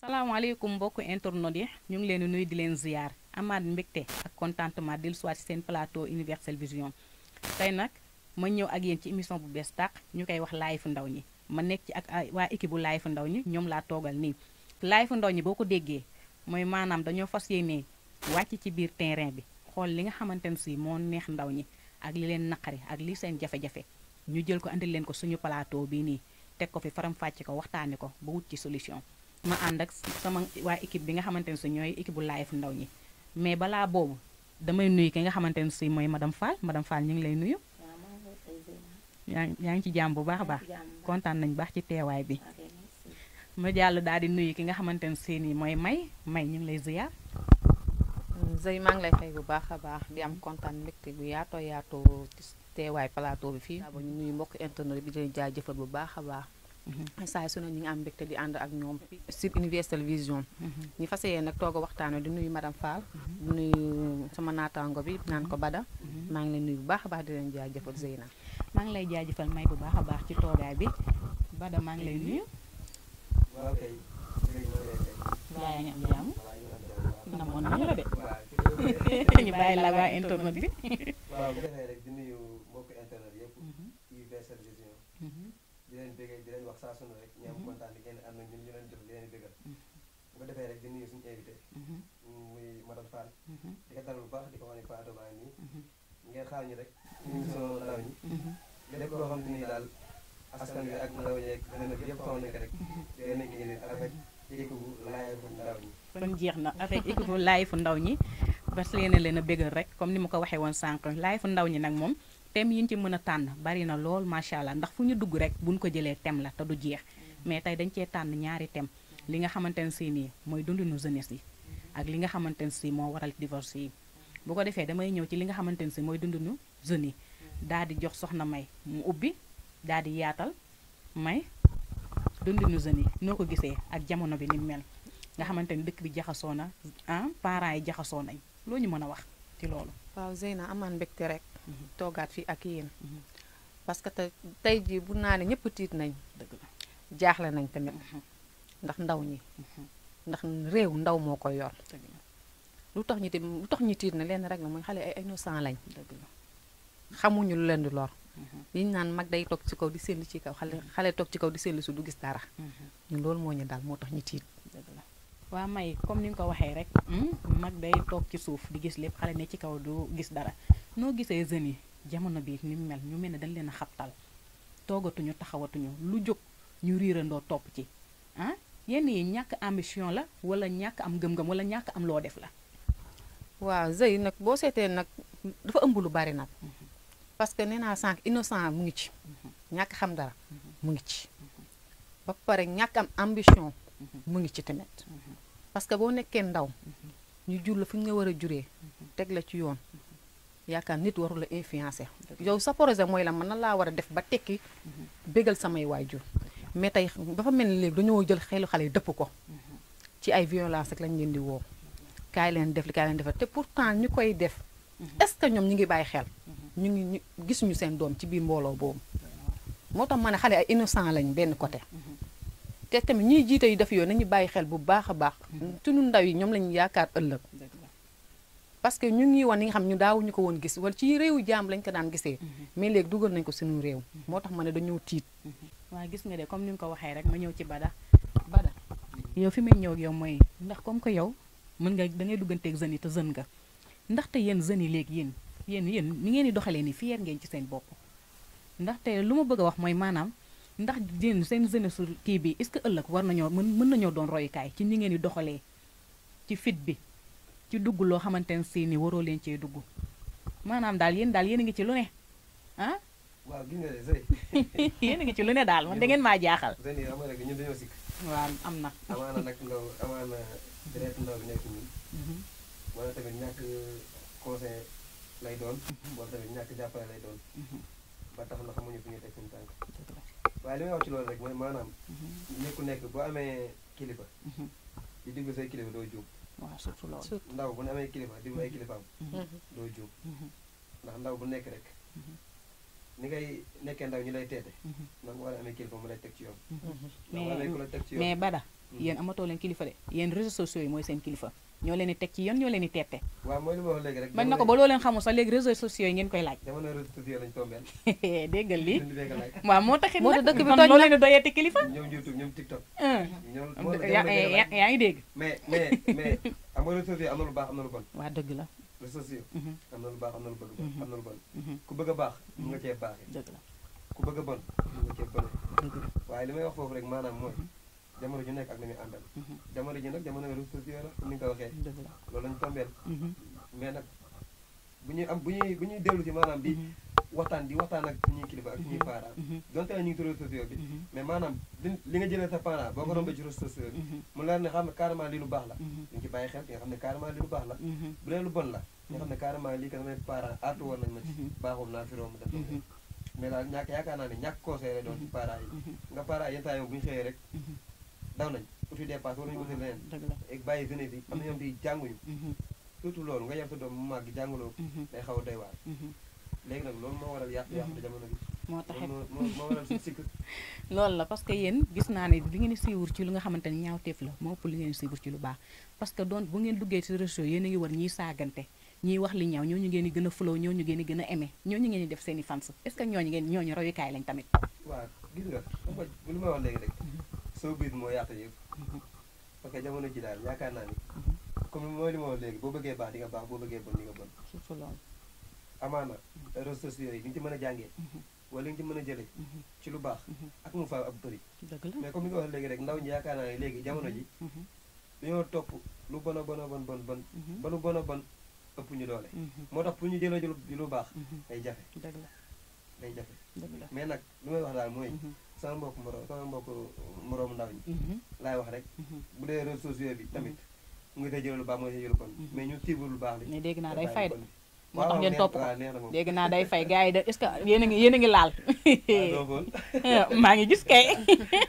salaamaaleykum mbokku internet yi ñu ngi leen di nuyu di leen ziyaar amaat mbégte ak contentement dellu soit ci seen plateau Universel Vision tey nag ma ñëw ak yéen ci émission bu bees tàq ñu koy wax Live ndaw ñi ma nekk ci ak waa équipe bu Live ndaw ñi ñoom laa toogal nii Live ndaw ñi boo ko déggee mooy maanaam dañoo fas yéenee wàcc ci biir terrain bi xool li nga xamante ne si moo neex ndaw ñi ak li leen naqari ak li seen jafe-jafe ñu jël ko andil leen ko suñu plateau bii nii teg ko fi faram fàcce ko waxtaane ko ba wut ci solution ma ànd ak sama waa équipe bi nga xamante ne si ñooy équipe bu Live ndaw ñi mais balaa boobu damay nuyu ki nga xamante ne si mooy madame Fall ñu ngi lay nuyu. yaa ngi ci jàmm bu baax a baax kontaan nañu baax ci teewaay bi. ma jàll daal di nuyu ki nga xamante ne si nii mooy may ñu ngi lay ziyaar. Zey maa ngi lay fay bu baax a baax di am kontaan mbégte bu yaatoo yaatoo ci teewaay plateau bi fii. ba ñu nuyu mbokk internet bi di leen jaajëfal bu baax a baax. saa su ne ñu ngi am mbégte di ànd ak ñoom sur Universel Vision. ñu fas yéene nag toog a waxtaanee di nuyu madame Fall. di nuyu sama naataango bi naan ko Bada. maa ngi leen nuyu bu baax a baax di leen jaajëfal Zeyna. maa ngi lay jaajëfal may bu baax a baax ci toogaay bi Bada maa ngi lay nuyu. waaw kay. yaa ngi am jàmm. namoon nañu la de. ñu bàyyi la waa internet bi. waaw bu defee rek di nuyu mbokk internet yëpp. Universel Vision. di leen bëggee di leen wax saa su ne rek ñu am kontaan di ngeen ànd ak ñun ñu leen jox di leen bëggal. bu ko defee rek di nuyu suñu invité. muy madame Fall. di ko dalal bu baax di ko wax ne Fatou baa nii. ngeen xaar ñu rek. ñu ngi soo ndaw ñi. lépp loo xam te ni daal askan wi ak ndaw ñi ak dana yëpp xaw nañ ko rek. dinañ ko indi avec équipe bu Live ndaw ñi. kon jeex na avec équipe bu Live ndaw ñi parce que leen a bëggal rek comme ni ma ko waxee woon sànq Live ndaw ñi nag moom. thème yi ñu ci mën a tànn bari na lool macha allah ndax fu ñu dugg rek buñ ko jëlee thème la te du jeex mais tey dañ cee tànn ñaari thème li nga xamante ne si nii mooy dundinu jeunesse yi ak li nga xamante ne si moo waral divorce yi bu ko defee damay ñëw ci li nga xamante ne si mooy dundinu jeunes yi daal di jox soxna May mu ubbi daal di yaatal May dundinu jeunes yi noo ko gisee ak jamono bi ni mel nga xamante ni dëkk bi jaxasoo na parents yi jaxasoo nañ loo ñu mën a wax ci loolu. waaw Zeyna amaan mbégte rek. toogaat fii ak yéen. parce que tey jii bu naa ne ñëpp tiit nañ. dëgg la jaaxle nañ tamit. ndax ndaw ñi. ndax réew ndaw moo koy yor. lu tax ñu tiit na leen rek la mooy xale ay innocent lañ. dëgg la xamuñu lu leen di lor. liñ naan mag day toog ci kaw di séentu ci kaw xale toog ci kaw di séentu su du gis dara. ñun loolu moo ñu daal moo tax ñu tiit. dëgg la waa May comme ni nga ko waxee rek. mag day toog ci suuf di gis lépp xale ne ci kaw du gis dara. noo gisee jeunes yi jamono bi ni mu mel ñu mel ne dañ leen a xabtal toogatuñu taxawatuñu lu jóg ñu riirandoo topp ci yenn yi ñàkk ambition la wala ñàkk am gëm-gëm wala ñàkk am loo def la. waaw Zey nag boo seetee nag dafa ëmb lu bari nag. parce que nee naa sànq innocent mu ngi ci. ñàkk xam dara mu ngi ci. ba pare ñàkk am ambition mu ngi ci tamit. parce que boo nekkee ndaw ñu jur la fi nga war a juree teg la ci yoon. yaakaar nit warul la influencer yow sa projet mooy la mën na laa war a def ba tekki bégal samay waajur mais tey dafa mel ni léegi dañoo jël xelu xale yi dëpp ko ci ay violence rek lañ leen di woo kaay leen def li kaay leen defal te pourtant ñu koy def est-ce que ñoom ñu ngi bàyyi xel ñu ngi gisuñu seen doom ci biir mbooloo boobu moo tax ma ne xale ay innocent lañ benn côté te tamit ñiy jiite yi def yoon nañu bàyyi xel bu baax a baax sunu ndaw yi ñoom lañu yaakaar ëllëg parce que ñu ngi woon li nga xam ñu daawuñu ko woon gis wala ci réewu jaam lañ ko daan gisee mais léegi dugal nañ ko suñu réew moo tax ma ne dañoo tiit. waa gis nga de comme ni nga ko waxee rek ma ñëw ci Bada yow fi may ñëw ak yow mooy ndax comme que yow mën nga da ngay dugganteeg jeunes yi te jeune nga ndaxte yéen jeunes yi léegi yéen ni ngeen di doxalee ni fier ngeen ci seen bopp ndaxte lu ma bëgg a wax mooy maanaam ndax yéen seen jeunesse su kii bi est-ce que ëllëg war nañoo mën nañoo doon royukaay ci ni ngeen di doxalee ci fit bi ci dugg loo xamante ne si ni waroo leen cee dugg maanaam daal yéen a ngi ci lu ne waaw gis nga de Zey. yéen a ngi ci lu ne daal man da ngeen maa jaaxal. Zey yi xam nga rek ñun dañoo sikk. waaw am na. amaana nag amaana deret ndaw bi nekk ñun. wala tamit ñàkk conseil lay doon. wala tamit ñàkk jàppale lay doon. ba tax na xamuñu fi ñuy teg suñu tànk. waaye li may wax ci loolu rek mooy maanaam. nit ku nekk boo amee kilifa. di diggu say kilifa doo juum. waaw surtout loolu. ndaw bu ne amee kilifa diggu ay kilifaam. doo juum. ndax ndaw bu nekk rek. ni ngay nekkee ndaw ñu lay teete na nga war a amee kilifa mu lay teg ci yoon mais wala ku la teg ci yoon mais Bada yéen amatoo leen kilifa de yéen réseaux sociaux yi mooy seen kilifa ñoo leen di teg ci yoon ñoo leen di teete waaw mooy li ma wax léegi rek bañ na ko ba loo leen xamul sax léegi réseaux sociaux yi ngeen koy laaj jamono réseaux sociaux lañ tombeel déggal lii duñu dégg laaj waaw moo taxit moo nag tax dëkk bi kon toj loo na. leen di doyeeti kilifa ñoom YouTube ñoom TikTok ñoom yaa ngi dégg mais am nga réseaux sociaux am na lu baax am na lu bon waa dëgg la réseaux sociaux am na lu baax am na lu bëgg am na lu bon ku bëgg a baax mu nga cee baaxee dëgg la ku bëgg a bon mu nga cee bonee dëgg la waaye li may wax foofu rek maanaam mooy jamono ju nekk ak ni muy àndal jamono ji nag jamono réseaux sociaux la comme ni nga ko waxee dëgg la loolu lañu tombeel mais nag bu ñuy dellu si maanaam di waxtaan ak suñuy kilifa ak suñuy parents donte ñu ngi ci réseaux sociaux bi mais maanaam li nga jëlee sa parent boo ko rombee ci réseaux sociaux bi mu leer ne xam ne carrément lii lu baax la duñu ci bàyyi xel nga xam ne carrément lii lu baax la bu dee lu bon la nga xam ne carrément lii ka samay parents aatu woon nañ ma ci baaxul naa fi romb def mais daal yaakaar naa ne ñàkk conseil lay doon ci parents yi nga parents yenn saa yow bu ñu xëyee rek daw nañ uti dépasse wala ñu uti leneen dëgg la ak bàyyi jeunesse yi am na ñoom di jànguñu surtout loolu nga yar sa doom mu màgg jàngaloo day xaw a doy waar léegi nag loolu moo waral yàqu jamono bi moo taxit moo waral suñu sikk loolu la parce que yéen gis naa ne li ngeen di siiwur ci lu nga xamante ni ñaawteef la moo ëpp li ngeen di siiwur ci lu baax parce que doon bu ngeen duggee ci réseau yéen a ngi war ñiy saagante ñiy wax li ñaaw ñooñu ngeen di gën a flow ñooñu ngeen di gën a aimé ñooñu ngeen di def seen i fans est ce que ñooñu royukaay lañ tamit waaw gis nga bu lu may wax léegi rek soo biir moo yaatu yëpp parce que jamono ji daal yaakaar naa ni comme mooy li ma wax léegi boo bëggee baax di nga baax boo bëggee bon di nga bon surtout loolu amaana réseaux sociaux yi li nga ci mën a jàngee wala li nga ci mën a jëlee ci lu baax ak mu fa ab bëri dëgg la mais comme ni nga wax léegi rek ndaw ñi yaakaar naa ne léegi jamono ji dañoo topp lu bon a bon a bon bon bon ba lu bon a bon ëpp ñu doole moo tax pour ñu jëlee lu baax day jafe dëgg la day jafe dëgg la mais nag lu may wax daal mooy sama mbokk moroom ndaw ñi laay wax rek bu dee réseaux sociaux bi tamit mu ngi tey jëlee lu baax mooy tey jëlee lu bon mais ñu suivre lu baax li mais dégg naa day fay de moo waaw tax ngeen topp ko waaw neex na moom dégg naa day fay gars yi de est ce que yéen a ngi laal doofoon maa ngi gis kay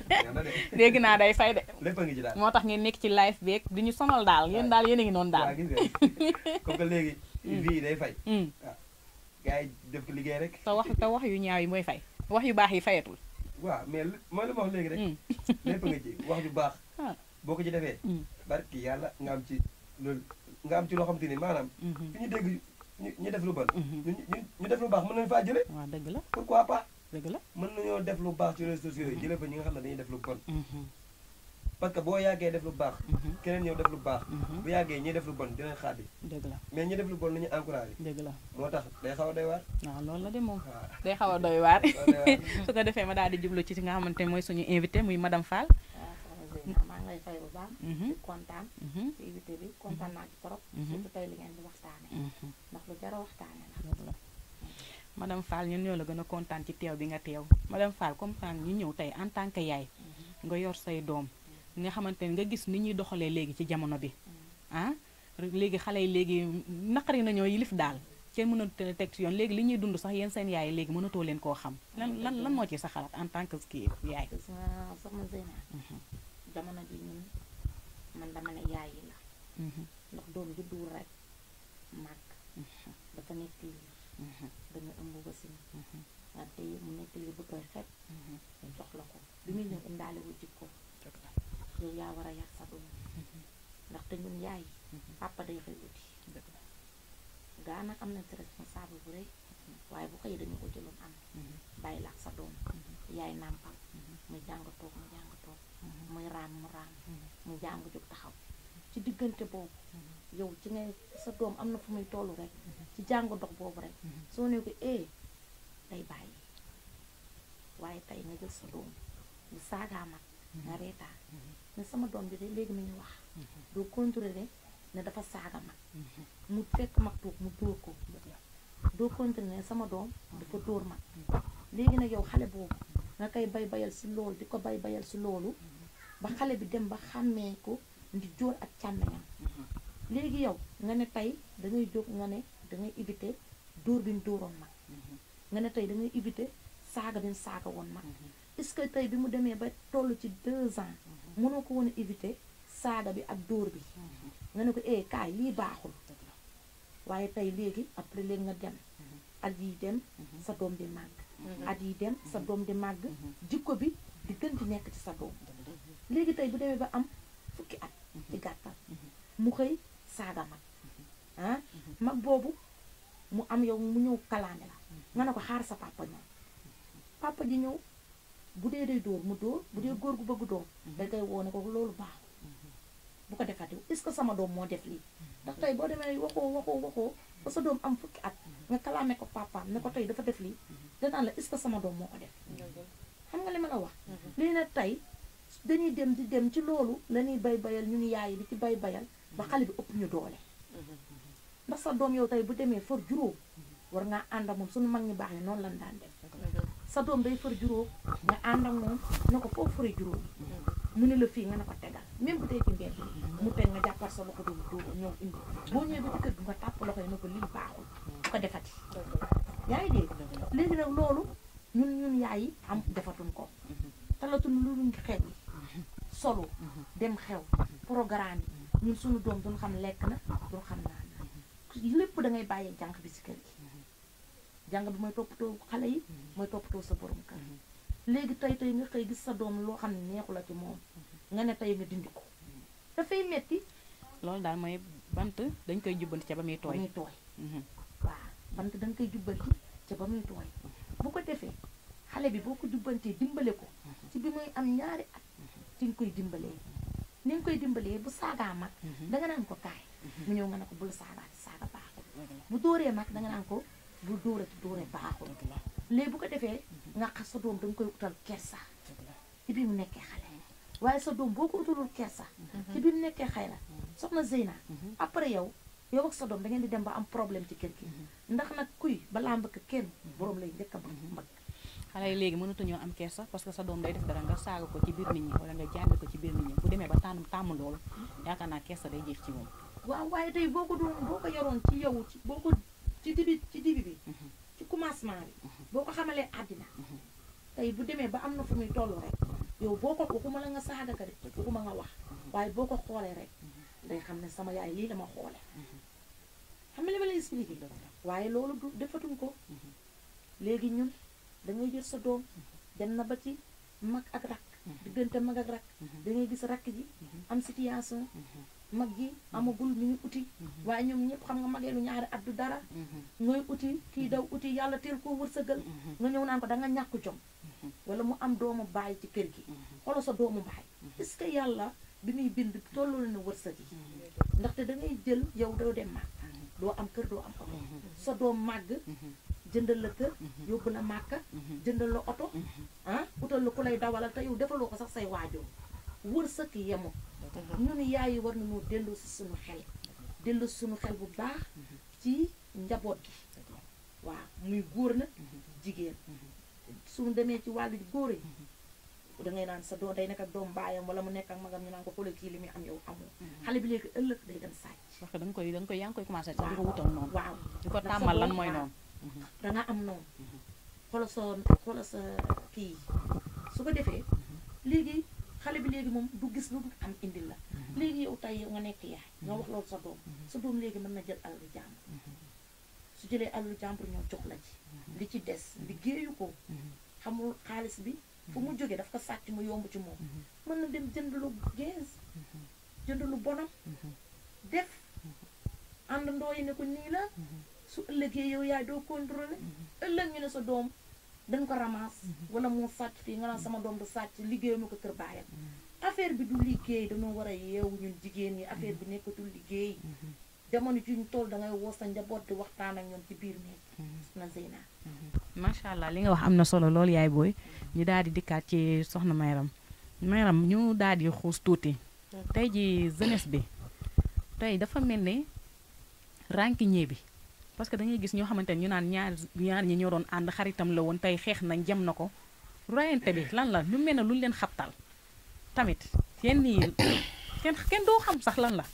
neex na de dégg naa day fay de lépp a ngi ci daal moo tax ngeen nekk ci live beeg di ñu sonal daal yéen daal yéen a ngi noonu daal waaw gis nga comme que léegi vie yi day fay waaw gars yi def ko liggéey rek te wax yu ñaaw yi mooy fay wax yu baax yi fayatul waaw mais mooy li ma wax léegi rek lépp nga ci wax ju baax boo ko ci defee barki yàlla nga am ci loolu nga am ci loo xam te ni maanaam fi ñu dégg ñu def lu bon ñu def lu baax mën nañu faa jële waaw dëgg la pourquoi pas dëgg la mën nañoo def lu baax ci réseaux sociaux yi jële fa ñi nga xam ne dañuy def lu bon parce que boo yàggee def lu baax keneen ñëw def lu baax bu yàggee ñi def lu bon dinañ xaati dëgg la mais ñi def lu bon nañu encouragé dëgg la moo tax day xaw a doy waar waaw loolu la de moom waaw day xaw a doy waar doy waar. su ko defee ma daal di jublu ci nga xamante mooy suñu invité muy madame Fall waaw soxna Zeyna maa ngi lay fay bu baax. di kontaan. ci invité bi kontaan naa ci trop. surtout tey li ngeen di waxtaane ndax lu jar a waxtaane la. madame Fall ñun ñoo la gën a kontaan ci teew bi nga teew madame Fall comme ça ñu ñëw tey en tant que yaay nga yor say doom nga xamante ne nga gis ni ñuy doxalee léegi ci jamono bi ah léegi xale yi léegi naqari nañoo yilif daal kenn mënatu a teg ci yoon léegi li ñuy dund sax yéen seen yaay léegi mënatoo leen koo xam lan moo ci sa xalaat en tant que kii yaay gis nga soxna Zeyna jamono ji ñun man dama ne yaay yi la ndax doom judduwul rek màgg dafa nekk liir danga ëmb wasin wante mu nekk liir bu tooy xepp ñu jox la ko bi muy ñëw indaalewul jikko yow yaa war a yar sa doom ndaxte ñun yaay papa day xëy uti gaa nag am na ci responsable bu rëy waaye bu xëyee dañu ko jëloon am bàyyi la ak sa doom yaay nàmpal muy jàng toog mu jàng toog muy raam mu raam mu jàng jóg taxaw ci diggante boobu yow ci ngay sa doom am na fu muy tollu rek ci jàng dox boobu rek soo ne ko day bàyyi waaye tey nga jël sa doom bu saagaa mag nga reetaan ne sama doom bi de léegi mi ngi wax doo contrôler ne dafa saaga mag mu fekk mag toog mu dóor ko doo contrôler ne sama doom dafa dóor mag léegi nag yow xale boobu nga koy bayal si loolu di ko bayal si loolu ba xale bi dem ba xàmmee ko ndi jóor ak càmmeñam léegi yow nga ne tey dangay jóg nga ne dangay éviter dóor bi mu dóoroon mag nga ne tey dangay éviter saaga bi mu saaga woon mag est-ce que tey bi mu demee ba toll ci 2 ans mënoo ko woon a éviter saaga bi ak dóor bi nga ne ko kaay lii baaxul waaye tey léegi après léegi nga dem ak yi dem sa doom bi màgg at yi dem sa doom di màgg jikko bi di gën di nekk ci sa doom léegi tey bu demee ba am fukki at ci gàttal mu xëy saaga mag mag boobu mu am yow mu ñëw kalaame la nga ne ko xaar sa papa ñëw papa ji ñëw bu dee day dóor mu dóor bu dee góor gu bëgg doom da koy woo ne ko loolu baaxul bu ko defati est-ce que sama doom moo def lii ndax tey boo demee waxoo ba sa doom am fukki at nga kalaame ko papaam ne ko tey dafa def lii danaan la est-ce que sama doom moo ko def xam nga li ma la wax lii nag tey dañuy dem di dem ci loolu la ñuy bayal ñu ni yaay di ci bayal ba xale bi ëpp ñu doole ndax sa doom yow tey bu demee far juróom war ngaa ànd ak moom suñu mag ñu baax yi noonu lañ daan def sa doom day far juróom nga ànd ak moom ne ko foofu fari juróom mu ne la fii nga ne ko tegal même bu dee ci mbedd mu teg nga jàppal sa loxo doom dóor ñëw indi boo ñëwee ba ci kër gi nga tàpp loxo yi ne ko lii baaxul bu ko defati yaa ngi dégg léegi nag loolu ñun yaay yi am defatuñ ko talatuñ lu luñ xew yi solo dem xew programme yi ñun suñu doom duñ xam lekk na duñ xam naan na lépp da ngay bàyyee jànq bi si kër gi jàng bi mooy toppatoo xale yi mooy toppatoo sa borom kër léegi tey nga xëy gis sa doom loo xam ne neexu la ci moom nga ne tey nga dindi ko dafay metti loolu daal mooy bant dañ koy jubbanti ca ba muy tooy waaw bant dañ koy jubbanti ca ba muy tooy bu ko defee xale bi boo ko jubbantee dimbale ko ci bi muy am ñaari at ci nga koy dimbalee ni nga koy dimbalee bu saagaa mag danga naan ko kaay mu ñëw nga ne ko bul saagaati saaga baaxul bu dóoree mag danga naan ko bul dóore baaxul léegi bu ko defee nga xas sa doom danga koy utal kersa ci bi mu nekkee xale waaye sa doom boo ko utalul kersa ci bi mu nekkee xale la soxna Zeyna après yow ak sa doom da ngeen di dem ba am problème ci kër gi ndax nag kuy balaa mbëkk kenn boroom lay njëkk a mbëkk xale yi léegi mënatuñoo am kersa parce que sa doom day def dara nga saaga ko ci biir nit ñi wala nga jànni ko ci biir nit ñi bu demee ba tàmm loolu yaakaar naa kersa day jeex ci moom waaw waaye tey boo ko yoroon ci yow ci dibi bi ci commencement bi boo ko xamalee àddina tey bu demee ba am na fu muy toll rek yow boo ko waxuma la nga saaga ka de waxuma nga wax waaye boo ko xoolee rek day xam ne sama yaay lii dama xoole xam nga li ma lay expliqué waaye loolu du defatuñ ko léegi ñun dangay jël sa doom dem na ba ci mag ak rakk diggante mag ak rakk dangay gis rakk ji am situation mag ji amagul mi ngi uti waaye ñoom ñëpp xam nga mageelu ñaari at du dara ngay uti kii daw uti yàlla teel koo wërsëgal nga ñëw naan ko da nga ñàkk jom wala mu am doomu baay ci kër gi xoolal sa doomu baay est-ce que yàlla bi muy bind tolloo na wërsëg yi ndaxte dangay jël yow doo dem màgg doo am kër doo am oto sa doom màgg jëndal la kër yóbbu la màkka jëndal la oto utal la ku lay dawalal te yow defaloo ko sax say waajur wërsëg yemu ñu ni yaay yi war nañoo dellu si suñu xel dellu si suñu xel bu baax ci njaboot gi waaw muy góor na jigéen suñu demee ci wàllu góor yi dangay naan sa doom day nekk ak doom baayam wala mu nekk ak magam ñu naan ko xoolal kii li muy am yow amoo xale bi léegi ëllëg day dem sàcc parce que yaa ngi koy commencé sax di ko wutal noonu waaw di ko tàmmal lan mooy noonu danga am noonu xoolal sa kii su ko defee léegi xale bi léegi moom du gis lu dul am indil la léegi yow tey nga nekk yaay nga wax loolu sa doom léegi mën na jël alalu jàmbur su jëlee alalu jàmbur ñoo jox la ci li ci des liggéeyu ko xamul xaalis bi fu mu jógee daf ko sàcc mu yomb ci moom mën na dem jënd lu gaz jënd lu bonam def àndandoo yi ne ko nii la su ëllëgee yow yaay doo contrôlé ëllëg ñu ne sa doom dañ ko ramasse wala moo sàcc fii nga naan sama doom du sàcc liggéeyu ma ko kër baayam affaire bi du liggéey dañoo war a yeewu ñun jigéen ñi affaire bi nekkatul liggéey jamono ji ñu toll dangay woo sa njaboot di waxtaan ak ñoom ci biir néeg na Zeyna macha allah li nga wax am na solo loolu yaay booy ñu daal di dikkaat ci soxna Mayram ñu daal di xuus tuuti tey ji jeunesse bi tey dafa mel ni rànkiñee bi parce que dañuy gis ñoo xamante ne ñu naan ñaar ñi ñoo doon ànd xaritam la woon tey xeex nañ jëm na ko royante bi lan la ñu mel ne lu leen xabtal tamit yenn yi kenn doo xam sax lan la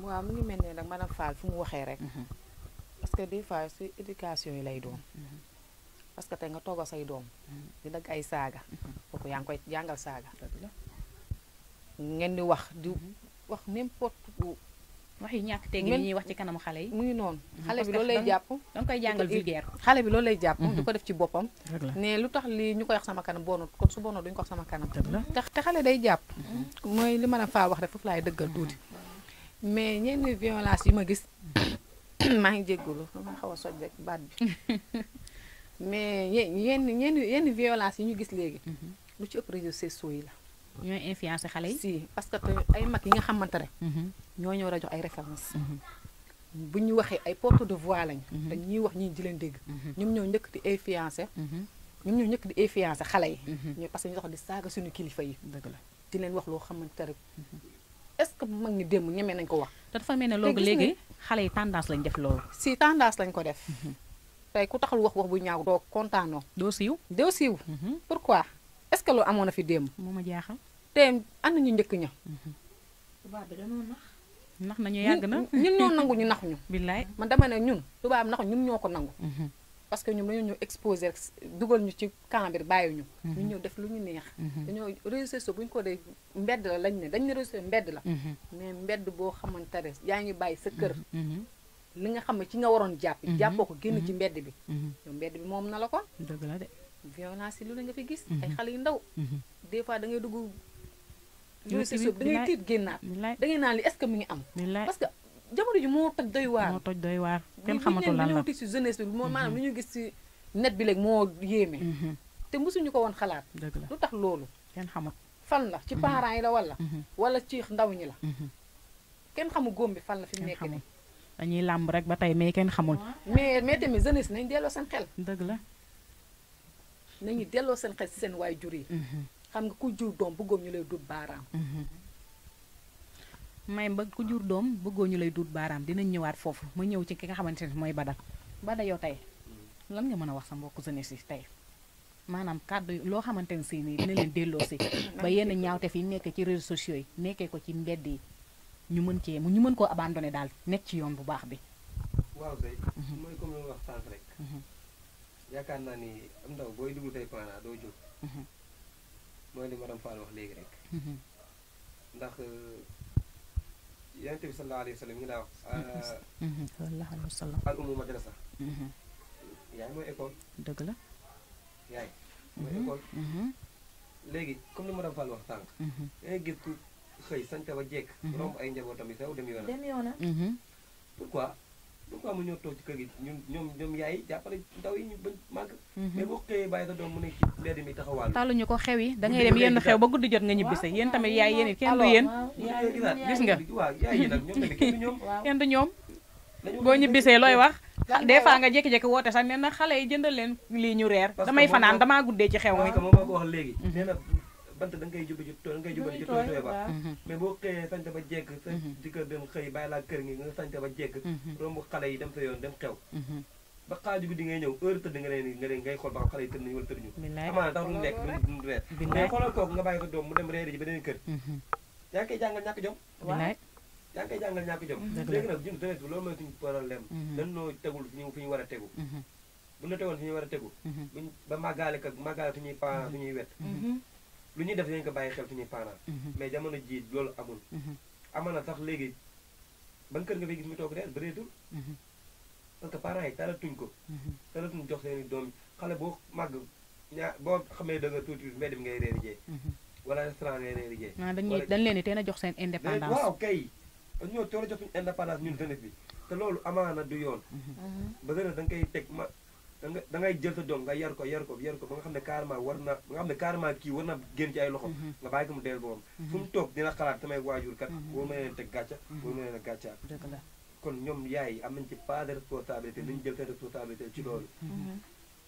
waaw mu ngi mel ne nag madame Fall fu mu waxee rek parce que des fois si éducation yi lay doon parce que tey nga togg say doom di dagg ay saaga kooku yaa ngi koy jàngal saaga ngeen di wax n'importe wax yi ñàkk teggi Mel- ñuy wax ci kanamu xale yi mu ngi noonu xale parce bi que loolu lay danga- jàpp danga koy jàngal vulgaire xale bi loolu lay jàpp di ko def ci boppam dëgg la ne lu tax lii ñu koy wax sama kanam bonut kon su bonut duñu ko wax sama kanam dëgg la te xale day jàpp mooy li ma la faa wax rek foofu laay dëggal tuuti mais ñenn violence yi ma gis maa ngi jéggulu dama xaw a soj rek baat bi mais yenn violence yi ñu gis léegi lu ci ëpp réseaux sociaux yi la ñooy influencé xale yi si parce que te ay mag yi nga xamante ne ñoo ñëw a jox ay référence bu ñu waxee ay porte de voix lañ te ñuy wax ñii di leen dégg ñoom ñoo njëkk di influencé ñoom ñoo njëkk di influencé xale yi ñooy parce que ñu tax di saaga suñu kilifa yi dëgg la di leen wax loo xamante rek est-ce que mag ñi démb ñemee nañ ko wax te dafa mel ne loolu gis léegi xale yi tendance lañ def loolu si tendance lañ ko def tey ku taxal wax bu ñaaw doo kontaanoo doo siiw doo siiw pourquoi est-ce que loolu amoon na fi démb moo ma jaaxal te am na ñu njëkk ña tubaab bi dañoo nax ndax nañu yàgg na ñun ñoo nangu ñu nax ñu billaay man dama ne ñun tubaab nax ñun ñoo ko nangu parce que ñun dañoo ñëw exposé rek dugal ñu ci camp bi bàyyi ñu ñu ñëw def lu ñu neex dañoo réseaux sociaux bu ñu ko dee mbedd la lañ ne dañ ne réseaux sociaux mbedd la mais mbedd boo xamante ne yaa ngi bàyyi sa kër li nga xam ne ci nga waroon jàpp jàppoo ko génn ci mbedd bi yow mbedd bi moom na la ko dëgg la de violence yi lu la nga fi gis ay xale yu ndaw des fois da ngay dugg réseaux YouTube sociaux da ngay tiit génnaat billaay da ngay naan li est-ce que mi ngi am billaay parce que jamono ji moo toj doy waar moo toj doy waar kenn li xamatul lan la ñu si jeunesse bi moo maanaam li ñu gis ci net bi léegi moo yéeme te mosuñu ko woon xalaat dëgg la lu tax loolu kenn xamut fan la ci parents yi la wala ci ndaw ñi la Mhm. kenn xamu góom bi fan la fi mu kenn nekk xamul nii dañuy làmb rek ba tey mais kenn xamul mais tamit jeunesse nañ delloo seen xel dëgg la nañu delloo seen xel ci seen waay jur yi xam nga ku jur doom bëggoon ñu lay dut baaraam may ba ku jur doom bëggoo ñu lay duut baaraam dinañ ñëwaat foofu ma ñëw ci ki nga xamante ne mooy Bada Bada yow tey lan nga mën a wax sa mbokk jeunesse yi tey maanaam kàddu loo xamante ne si nii dina leen delloo si ba yenn ñaawte fi nekk ci réseaux sociaux yi nekkee ko ci mbedd yi ñu mën cee ñu mën koo abandonné daal nekk ci yoon bu baax bi waaw tey mooy comme lu ma wax sànq rek yaakaar naa ni am ndaw booy dugg tey parent doo jóg mooy li madame Fall wax léegi rek ndax yonent bi sallallahu alayhi wa sallam mi ngi daa wax sallallahu alayhi wa sallam al umu madrasa yaay mooy école dëgg la yaay mooy école léegi comme li madame Fall wax sànq da ngay gis ku xëy sañte ba jekk romb ay njabootam yi saw dem yoonam dem yoona pourquoi mu ñëw toog ci kër gi ñoom yaay jàppale ndaw yi ñu bañ màgg mais boo xëyee bàyyi sa doom mu nekk ci mbedd mi taxawaalu tàlluñu ko xew yi da ngay dem yenn xew ba guddi jot nga ñibbise yéen tamit yaay yéen it kenn du yéen gis nga waaw yaay yi nag ñoom tamit kenn du ñoom kenn du ñoom dañoo boo ñibbisee looy wax des fois nga jékki-jékki woote sax nee na xale yi jëndal leen lii ñu reer Parce que damay moom fanaan moo- damaa guddee ci xew mi parce que moom moo ko wax léegi nee na bant da nga koy jubbi ci tool da nga koy jubali ci tool tooy ba mais boo xëyee sañte ba jekk sa jëkkër dem xëy bàyyi laa kër gi nga sañte ba jekk romb xale yi dem sa yoon dem xew ba xaaju guddi ngay ñëw heure tëdd nga leen ngay xool ba xam xale yi tëdd nañu wala tëdduñu billaay amaana tax duñu lekk duñu reer Billaay. mais xoolal kooku nga bàyyi sa doom mu dem reeri ji beneen kër yaa ngi koy jàngal ñàkk jom billaay yaa ngi koy jàngal ñàkk jom Dëgg la. léegi nag ñun jeunesse bi loolu mooy suñu problème dañ noo tegul fi ñu war a tegu bu ñu la tegoon fi ñu war a tegu buñ ba màggaale suñuy parents suñuy wet lu ñuy def dañ ko bàyyi xel suñuy parents mais jamono ji loolu amul amana sax léegi ban kër nga fay gis mu toog reer bëreetul parce que parents yi talatuñ ko talatuñ jox seeni doom xale boo màgg boo xamee da nga tuuti mbedd bi ngay reeri jee wala restaurant ngay reeri jee dañ leen di teel a jox seen indépendance waaw kay ñoo tool a jox suñu indépendance ñun jeunesse bi te loolu amaana du yoon ba jeunesse da nga koy teg da ngay jël sa doom nga yar ko ba nga xam ne carrément kii war na génn ci ay loxo nga bàyyi ko mu deel boppam fu mu toog dina xalaat samay waajur kat wóor ma leen teg gàcca wóor ma leen a gàcca dëgg la kon ñoom yaay yi am nañ ci pas de responsabilité nañu jël seen responsabilité ci loolu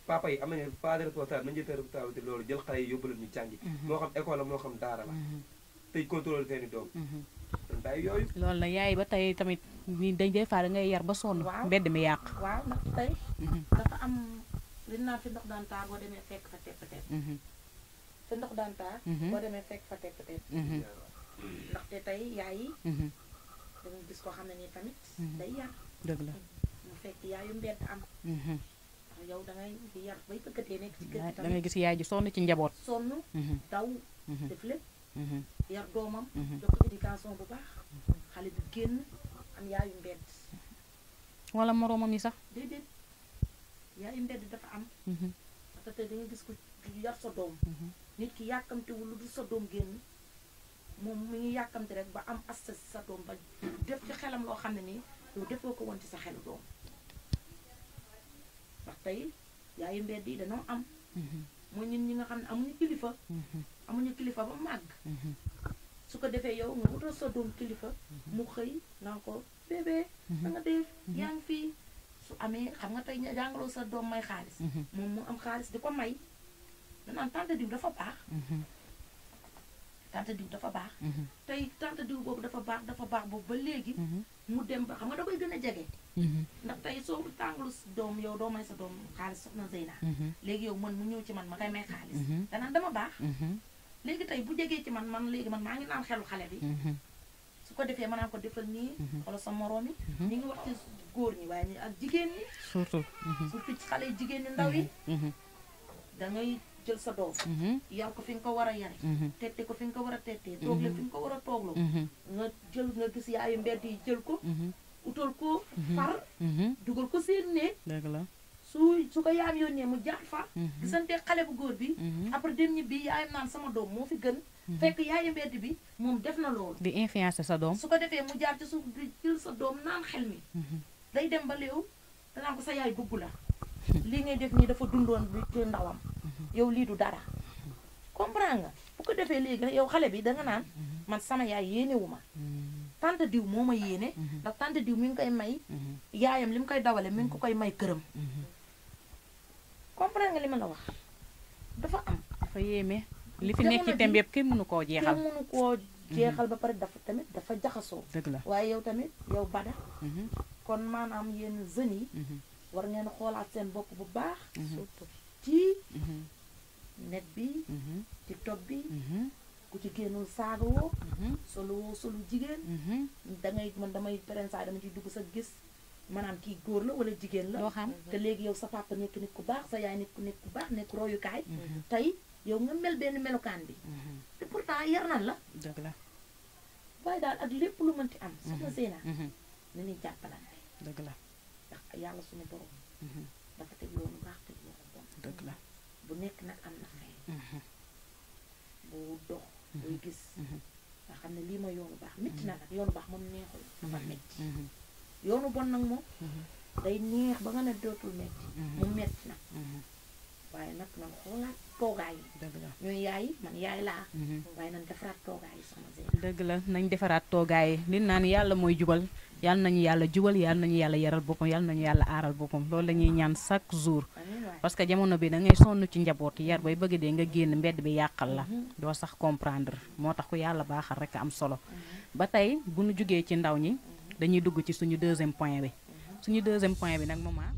papa yi am nañu pas de responsabilité nañu jël seen responsabilité loolu jël xale yi yóbbu leen ñu jàngi moo xam école la moo xam daara la tey contrôle seeni doom dañ bàyyi yooyu loolu la yaay ba tey tamit ni dañ des fois da ngay yar ba sonn Waaw. mbedd mi yàq waaw ndax tey dafa am li naan fi ndox daan taa boo demee fekk fa tepp tepp fi ndox daan taa boo demee fekk fa tepp tepp ndaxte tey yaay yi dañu gis koo xam ne nii tamit day yar dëgg la mu fekk yaayu mbedd am ndax yow da ngay di yar bay pëkkatee nekk ci kër gi da ngay tamit gis yaay ji sonn ci njaboot sonn daw def lépp yar doomam Mhm. jox ko éducation bu baax xale bi génn am yaayu mbedd wala moroomam yi sax. déedéet yaayu mbedd dafa am parce que tey da nga gis ko yar sa doom nit ki yàkkamtewul lu dul sa doom génn moom mi ngi yàkkamte rek ba am accès sa doom ba def ci xelam loo xam ne nii yow defoo ko woon ci sa xelu doom ndax tey yaayu mbedd yi dañoo am mooy ñun ñi nga xam ne amuñu kilifa ba màgg su ko defee yow nga wutal sa doom kilifa mu xëy naa ko bébé da nga def yaa ngi fii su amee xam nga tey jàngaloo sa doom may xaalis moom mu am xaalis di ko may danaan tante diw dafa baax tante diw dafa baax tey tante diw boobu dafa baax boobu ba léegi mu dem ba xam nga da koy gën a jege ndax tey soo tàngalu doom yow doo may sa doom xaalis soxna Zeyna léegi yow man mu ñëw ci man ma koy may xaalis danaan dama baax léegi tey bu jegee ci man léegi man maa ngi naan xelu xale bi su ko defee ma naan ko defal nii wala sa moroom yi ñi ngi wax ci góor ñi waaye ñi ak jigéen ñi surtout ci xale yi jigéen ñi ndaw yi dangay jël sa doom yar ko fi nga ko war a yare tette ko fi nga ko war a tettee toogle fi nga ko war a toogloo nga gis yaayu mbedd yi jël ko utal ko far dugal ko seen néeg dëgg la su ko yaam yónnee mu jaar fa gisante xale bu góor bi après dem ñi bi yaayam naan sama doom moo fi gën fekk yaayu mbedd bi moom def na loolu di influencer sa doom su ko defee mu jaar ci suuf di jël sa doom naan xel mi day dem ba léew danaa ko sa yaay bëggu la lii ngay def nii dafa dundoon bi ci ndawam yow lii du dara comprendre nga bu ko defee léegi yow xale bi danga naan man sama yaay yéenewu ma tante diw moo ma yéene ndax tante diw mi ngi koy may yaayam li mu koy dawale mi ngi ko koy may këram comprendre nga li ma la wax dafa am dafa yéeme li fi nekk ci tem yëpp kenn mënu koo jeexal kenn mënu koo jeexal ba pare dafa jaxasoo dëgg la waaye yow tamit yow Bada kon maanaam yéen jeunes yi war ngeen xoolaat seen bopp bu baax surtout ci net bi TikTok bi ku ci génnul saaga woo solu jigéen dangay man damay prensa dama ciy dugg sa gis maanaam kii góor la wala jigéen la doo xam te léegi yow sa papa nekk nit ku baax sa yaay nekk nit ku baax nekk royukaay tey yow nga mel benn melokaan bi te pourtant yar nan la dëgg la waaye daal ak lépp lu mënti am soxna Zeyna ni ñuy jàppalante dëgg la ndax yàlla suñu borom dafa teg yoonu baax teg yoonu bon dëgg la bu nekk nag am na fay bu dox buy gis nga xam ne lii ma yoonu baax métti na nag yoonu baax moom neexul dafa métti yoonu bon nag moom day neex ba nga ne dootul métti mu métti nag waaye nag nan xoolaat toogaay yi dëgg la ñooy yaay man yaay laa waaye nan defaraat toogaay yi sama Zeyna dëgg la nañ defaraat toogaay yi li naan yàlla mooy jubal yàlla nañu yàlla jubal yàlla nañu yàlla yaral boppam yàlla nañu yàlla aaral boppam loolu la ñuy ñaan chaque jour amiin waay parce que jamono bi da ngay sonn ci njaboot yar bay bëgg dee nga génn mbedd bi yàqal la doo sax comprendre moo tax ku yàlla baaxal rek am solo ba tey bu ñu jugee ci ndaw ñi dañuy dugg ci suñu deuxième point bi suñu deuxième point bi nag maman